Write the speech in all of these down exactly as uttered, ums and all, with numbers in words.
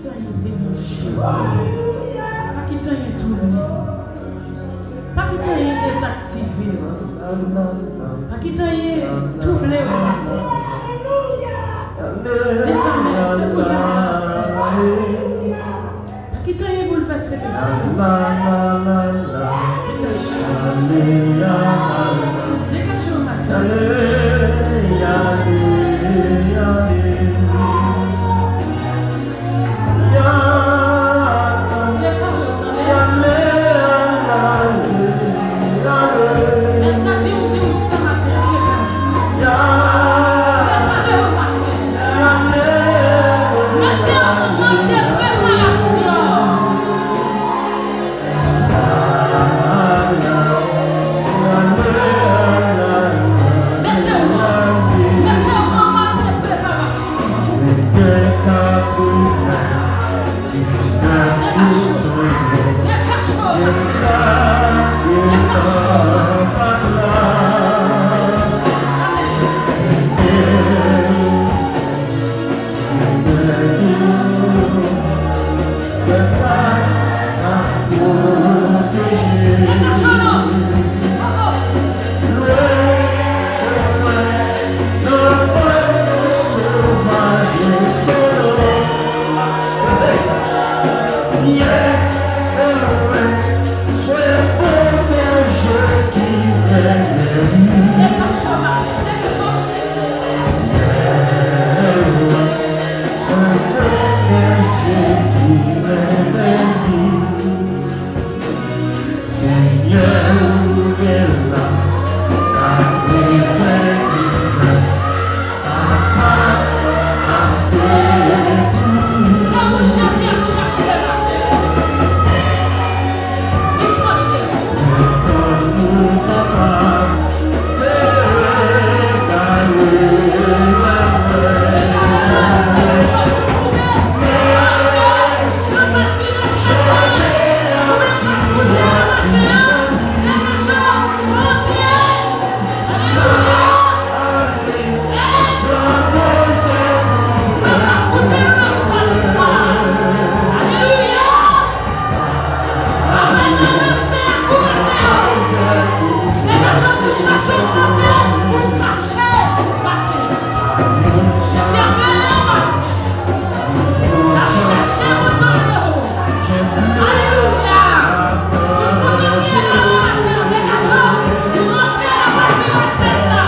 kite anyen deranje w. Pa kite anyen twouble w. Pa kite anyen dezaktive w. Pa kite anyen twouble w maten. Dezòmè, se pou jounen an santi. Pa kite anyen boulvèse lespri w. Degaje w. Degaje w maten. Repare w nan lè. Mèt la di w, di w sa maten an, repare. Repare w maten. Mete w nan mòd de preparasyon. Mete w nan, mete w nan mòd de preparasyon. Dekache w. Dekache w. Dekache w. Dekache w non. Oh, oh. Dekache w maten, dekache w. Senyè, ou gen la, katrevendiznèf, sa pa ase pou ou. Sa mouche vin chache la. Dispanse. Reponn nou, papa. Degaje w pou chache w maten, pou w kache maten. Jezi ap rele w maten. L ap chache mouton yo. Alelouya. Pou mouton yo ale maten, degaje w pou rantre nan pati rejte sa.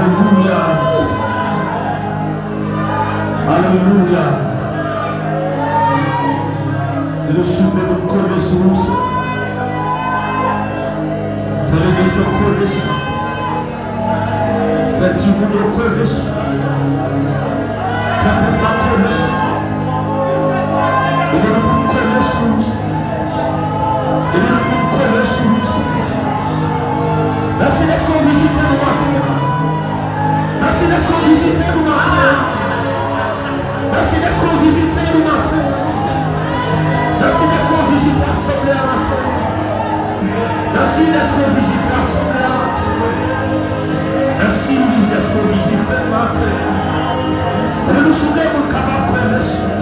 Alelouya. Alelouya. E nou souple nou kole sou ou, Senyè. Fè legliz lan kole sou ou. Fè timoun yo kole sou ou. Fè pèp la kole sou ou. Ede nou pou nou kole sou ou, Senyè. Ede nou pou nou kole sou ou, Senyè. Mèsi dèske w vizite nou maten an. Mèsi dèske w vizite nou maten an. Mèsi dèske w vizite nou maten an. Mèsi dèske w vizite asanble a maten an. Mèsi dèske w vizite asanble a maten an. Mèsi dèske w vizite nou maten an. Ede nou souple pou n kapab kole sou ou.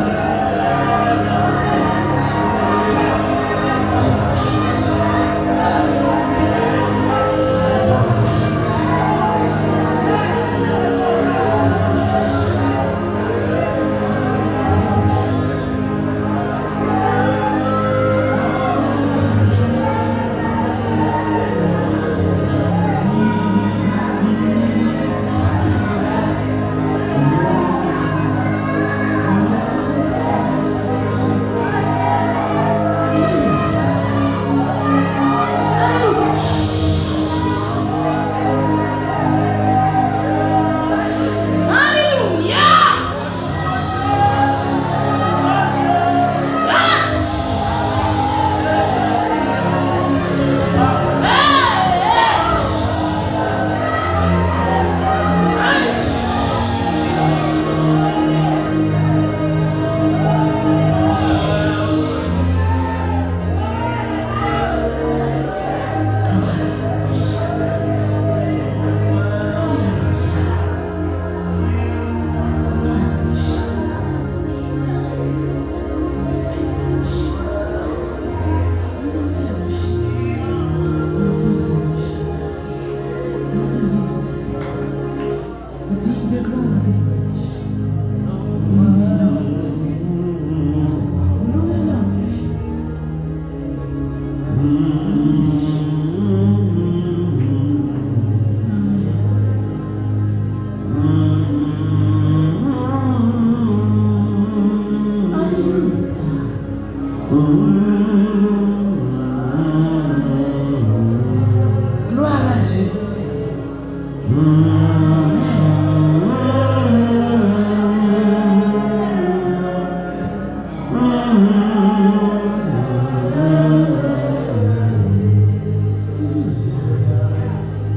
Glwa a Jezi.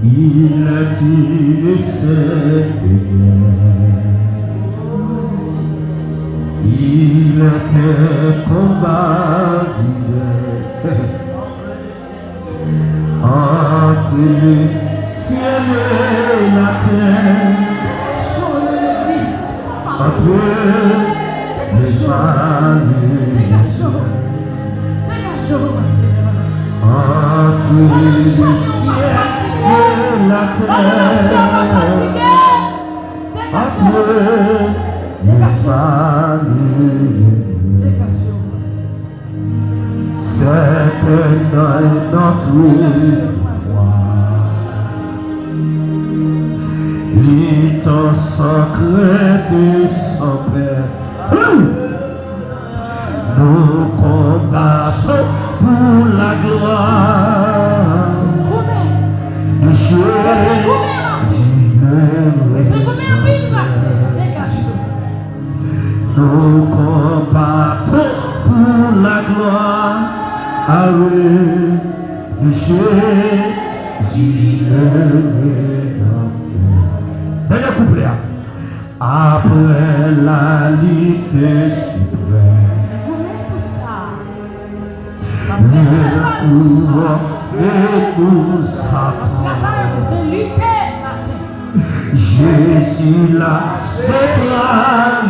Il est dit de cette guerre, il est un combat divin. Entre le ciel et la terre, entre le mal et le bien, entre le ciel et la terre, entre le mal et le bien. C'est un an, notre victoire. Luttant sans crainte et sans peur. Nous combattons pour la gloire de Jésus le Rédempteur. Nous combattons pour la gloire de Jésus le Rédempteur. Dènye kouplè a. Après la lutte suprême, le pouvoir de nous attend. Jésus la mettra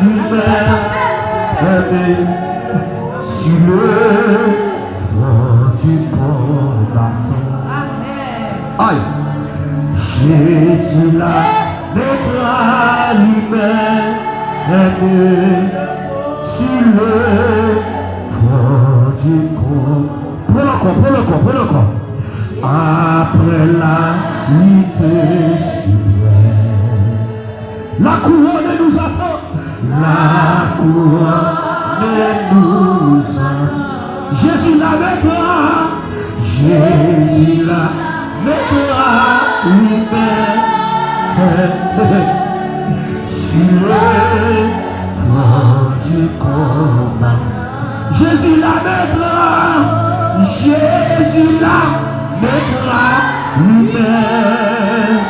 lui-même sur le front du combattant. Amen. Aïe. Jésus la mettra lui-même sur le front du combattant. Pran l ankò, pran l ankò, pran l ankò. Après la lutte suprême, Couronne-nous-en. La couronne-nous-en. Jésus la mettra, Jésus la mettra lui-même sur le front du combat. Jésus la mettra, Jésus la mettra lui-même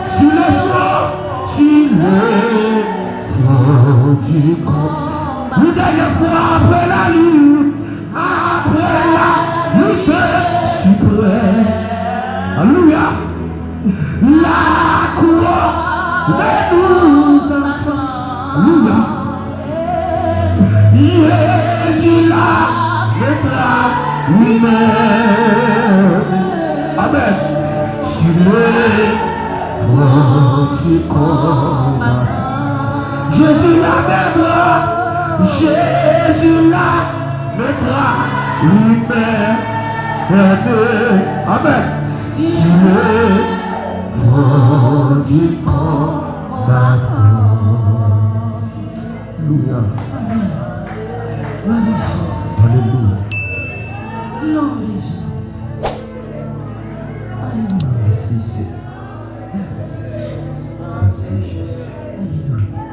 sur le front, sur le front du combat. Une dernière fois, après la lutte, après la lutte suprême. Alléluia. La couronne nous attend. Alléluia. Jésus la mettra lui-même. Amen. Sur le front du combat. Jésus la mettra. Jésus la mettra lui-même. Amen. Sur le front du combattant. Alléluia. Amen. Gloire à Jésus. Alléluia. Gloire à Jésus. Alléluia. Merci, Seigneur. Merci, Jésus. Merci, Jésus. Alléluia.